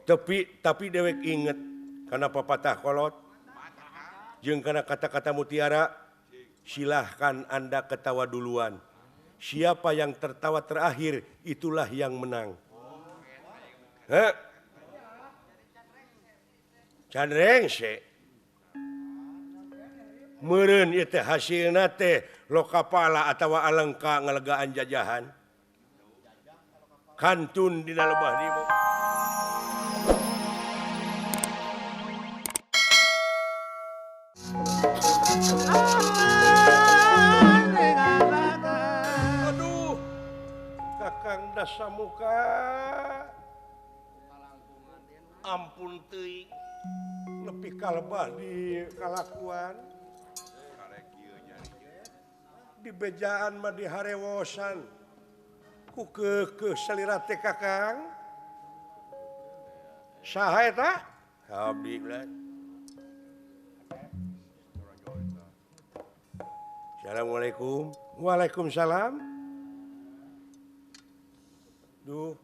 Tapi dewek inget kana papatah kolot jeung kana kata-kata mutiara, silahkan Anda ketawa duluan. Siapa yang tertawa terakhir itulah yang menang. Heh. Can rengse. Meureun ieu teh hasilna teh lokapala atawa alengka ngalegaan jajahan. Kantun dina lebah limo. Aduh, Kakang Dasamuka, ampun teuing nepi ka lebah di kalakuan. Di bejaan mah di harewosan. Ku keukeuh salira teh Kakang. Saha eta? Abdi ulah. Assalamualaikum. Waalaikumsalam. Duh,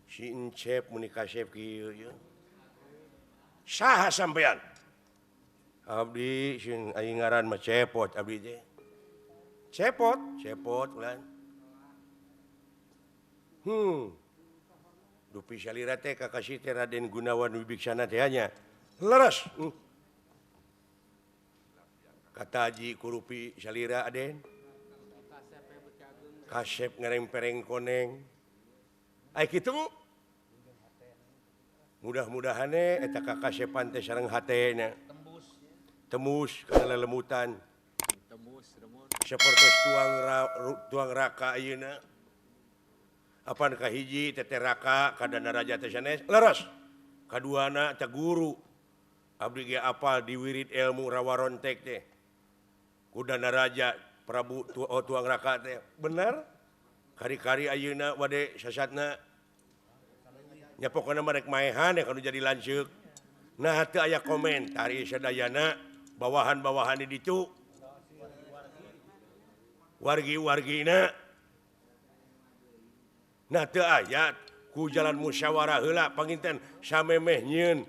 si Encep muni kasep kieu ye. Saha sampean? Abdi sing aing ngaran mah Cepot abdi teh. Cepot, Cepot ulah. Dupi salira teh kakasih teh Raden Gunawan Wibiksana teh nya. Leres. Kata Haji kurupi salira Aden. Kasep ngerempereng koneng. Ai kitu. Mudah-mudahan eta kakasepan teh sareng hatena. Tembus kana lelemutan. Sapertos tuang raka ayeuna. Apan kahiji teteh raka kadana raja teh sanes leres. Kaduana teh guru. Abdi ge apal diwirid ilmu rawarontek teh. Kudana raja Prabu tuang raka teh bener. Kari-kari ayeuna wade sasatna. Nya pokona mah rek maehan kanu jadi lanceuk. Nah teu aya komentar ieu sadayana bawahan-bawahan di ditu. Wargi-wargina. Nah teu aya ku jalan musyawarah heula panginten samemeh nyieun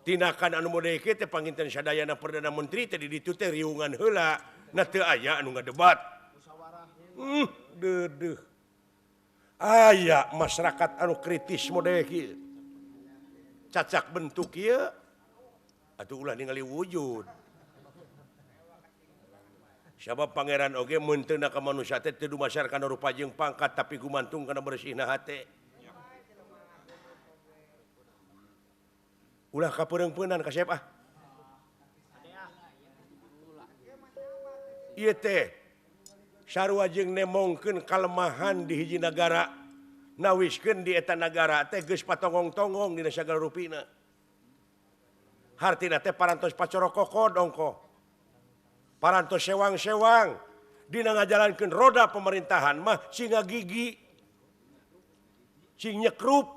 tindakan anu mode kieu teh panginten sadayana Perdana Menteri teh di ditu teh riungan heula. Nah teu aya anu ngadebat. Deudeuh. Aya masyarakat anu kritis mode kieu. Cacak bentuk kieu atuh ulah ningali wujud. Sabab pangeran oge meunteuna ka manusia teh teu dumasar kana rupa jeung pangkat tapi gumantung kana bersihna hate. Ulah kapereung-peunan kasep ah. Ieu teh sarua jeung nemongkeun kalemahan di hiji nagara, nawiskeun di eta nagara teh geus patongong-tongong dina sagala rupina. Hartina teh parantos pacorokokod ongkoh. Parantos sewang-sewang dina ngajalankeun roda pemerintahan mah sing ngagigi, sing nyekrup.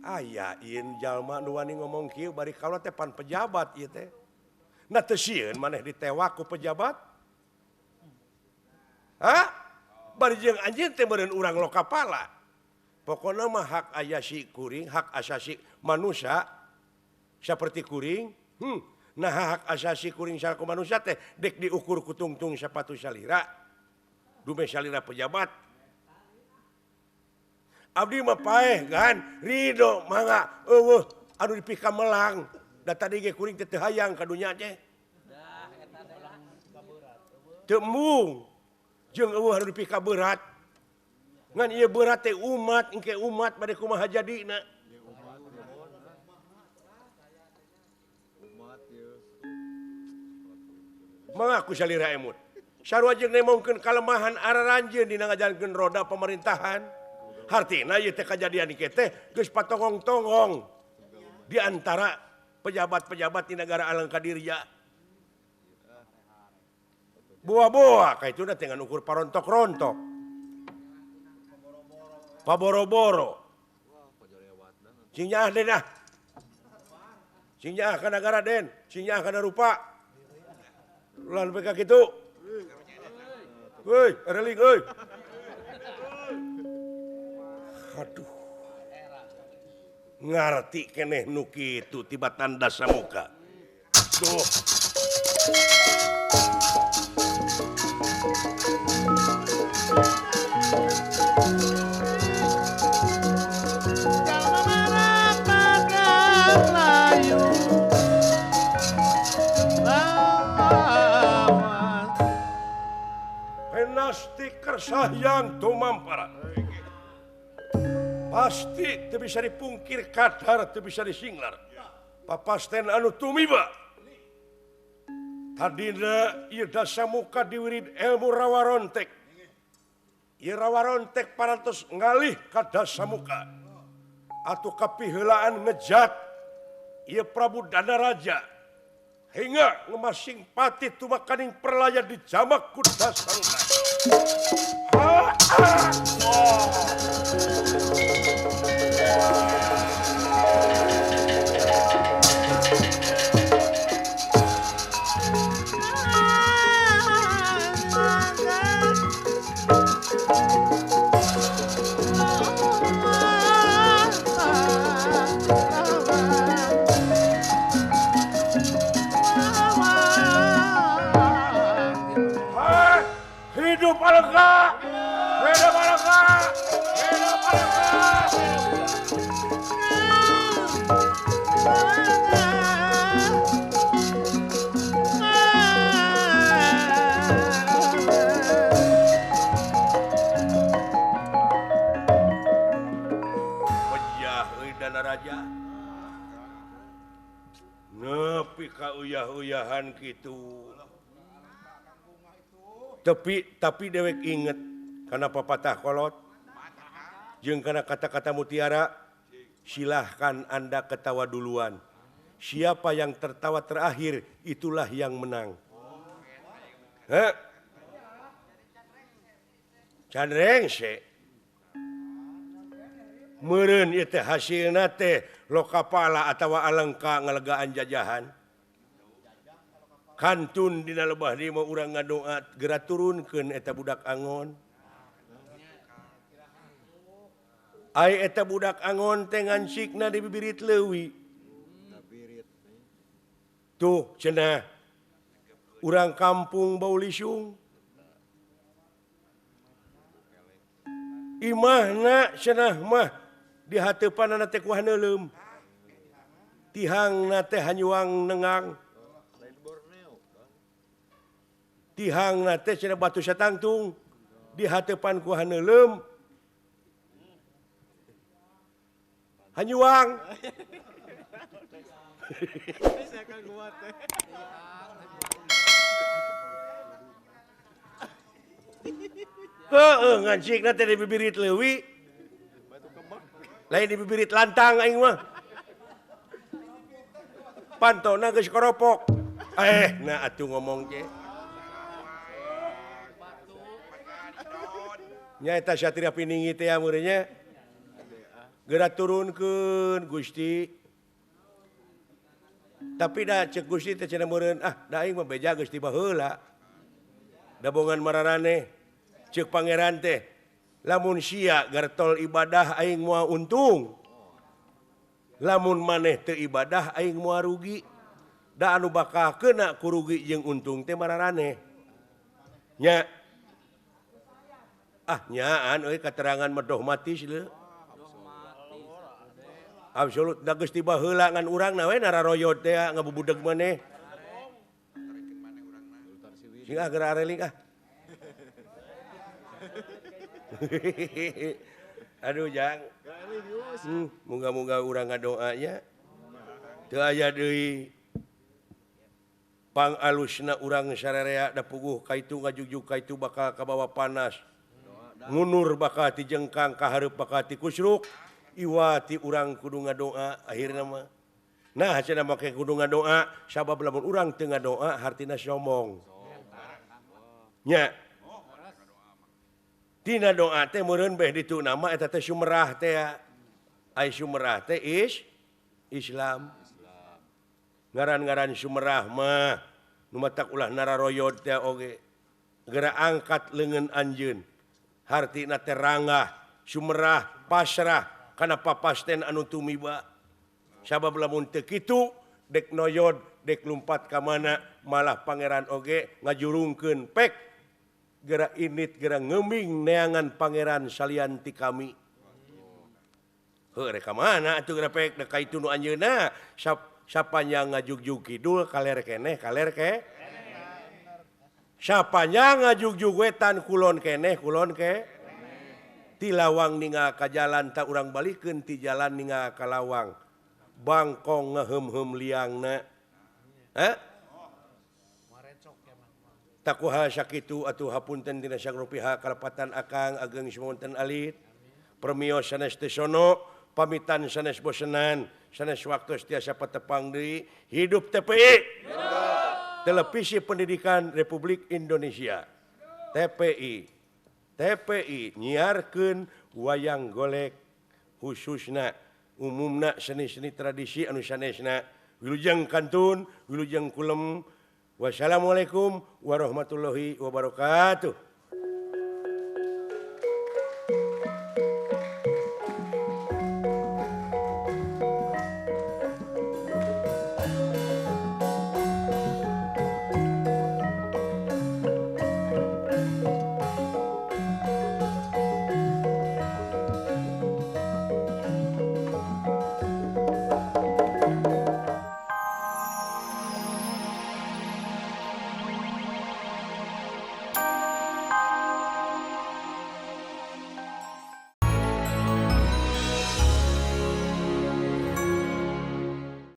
Aya ieun jalma nu wani ngomong kieu bari kaula teh pan pejabat ieu teh. Nah teu sieun maneh ditewak ku pejabat? Hah? Bari jeung anjeun teh meureun urang lokapala. Pokona mah hak asasi kuring, hak asasi manusia seperti kuring. Nah hak asasi kuring salaku manusia teh dek diukur ku tungtung sapatu salira. Dume salira pejabat. Abdi mah paeh kan ridho mangga eueuh anu dipika melang. Da tadi ge kuring teh teu hayang ka dunya teh. Teu embung jeung eueuh anu dipika berat. Ngan ieu berat teh umat engke umat bade kumaha jadina. Mangaku salira emut. Sarua jeung nemongkeun kalemahan araranjeun dina ngajalankeun roda pemerintahan. Hartina ieu teh kajadian ieu teh geus patongong-tongong di antara pejabat-pejabat di negara Alangkadirja. Boa-boa ka itu teh ngan ukur parontok-rontok. Paboro-boro. Cing nyaah den ah. Cing nyaah ka nagara den, cing nyaah kana rupa. Ulah nepi ka kitu. Heuy, reling euy. Aduh. Ngarti keneh nu kitu tibatan Dasamuka. Tuh. Penasti kersahyan tumampara. Pasti teu bisa dipungkir kadar teu bisa disinglar. Papasten anu tumiba. Tadina ieu Dasamuka diwirid ilmu rawarontek. Ieu rawarontek parantos ngalih ka Dasamuka. Atuh kapiheulaan ngejat ieu Prabu Danaraja. Hingga ngemasing pati tumakaning perlaya dijamak ku Dasamuka. Ha, ah, oh. Hidup Alengka! Hidup Alengka! Hidup Alengka! Pejah euy Danaraja. Nepi ka uyah-uyahan kitu. Tapi dewek inget karena papatah kolot jeung kana kata-kata mutiara, silahkan Anda ketawa duluan. Siapa yang tertawa terakhir itulah yang menang. Heh? Can rengse. Meureun ieu teh hasilna teh lokapala atawa alengka ngalegaan jajahan. Kantun dina lebah di mau urang ngadoa geura turunkeun eta budak angon. Ai eta budak angon teh ngancikna di bibirit leuwi. Tuh cenah urang kampung bau lisung. Imahna cenah mah di hateupanana teh kuah neuleum. Tihangna teh hanyuang nengang. Tihang nate cenah batu satangtung di hatepan ku haneuleum hanyuang. Heeh ngancikna teh di bibirit leuwi. Lain di bibirit lantang aing mah. Pantona geus koropok. Nah atuh ngomong ge. Nyaeta Satria Piningi teh meureunnya. Geura turunkeun Gusti. Tapi da ceuk Gusti teh cenah meureun, ah da aing mah beja geus ti baheula. Dabongan mararaneh ceuk pangeran teh, lamun sia gartol ibadah aing moal untung. Lamun maneh teu ibadah aing moal rugi. Da anu bakal keuna ku rugi jeung untung teh mararaneh. Nya ah nyaan euy katerangan mah dogmatis leuh. Absolut da geus tiba heula ngan urang na we nararoyot teh ngabubudeg maneh. Sing ah geura areling ah. Aduh jang. Moga-moga urang ngadoa nya. Teu aya deui pangalusna urang sararea da puguh ka itu ngajugjug ka itu bakal kabawa panas. Ngunur bakal ti jengkang kahareup bakal ti kusruk iwati urang kudu ngadoa akhirna mah. Nah cenah make kudu ngadoa sabab lamun urang teu ngadoa hartina sombong. Nya. Tina doa teh meureun beh ditu nama eta teh sumerah teh. Ai sumerah teh is Islam. Ngaran-ngaran sumerah mah nu matak ulah nararoyot teh oge. Geura angkat leungeun anjeun. Hartina teh ranggah sumerah pasrah kana papasten anu tumiba sabab lamun teu kitu dek noyod dek lumpat ka mana malah pangeran oge ngajurungkeun pek geura init geura ngeming neangan pangeran salian ti kami. Heuh rek ka mana atuh geura pek dek ka itu nu anjeunna sapanjang ngajugjug kidul kaler keneh kaler ke sapanjang ngajugjug wetan kulon keneh kulon ke ti lawang ningal ka jalan tak urang balikeun ti jalan ningal ka lawang bangkong ngeheum-heum liangna heh takuha sakitu atuh hapunten dina sagrupiha kalepatan akang ageng sumonten alit permios sanes teu sono pamitan sanes bosenan sanes waktu tiasa patepang deui hidup TPI Televisi Pendidikan Republik Indonesia TPI TPI nyiarkeun wayang golek khususna umumna seni-seni tradisi anu sanesna wilujeng kantun wilujeng kulem. Wassalamualaikum warahmatullahi wabarakatuh.